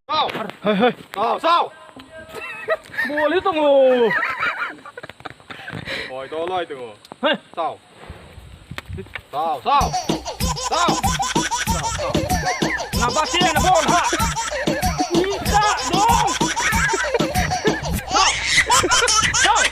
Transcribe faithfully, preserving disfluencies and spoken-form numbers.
Sao! Sao! Sao! Bol hi tung o. Oi, to loi tung o. Hei. Sao! Sao! Sao! Sao! Sao! Sao! Na ba tia na bol ha. Isa dong. Sao! Sao!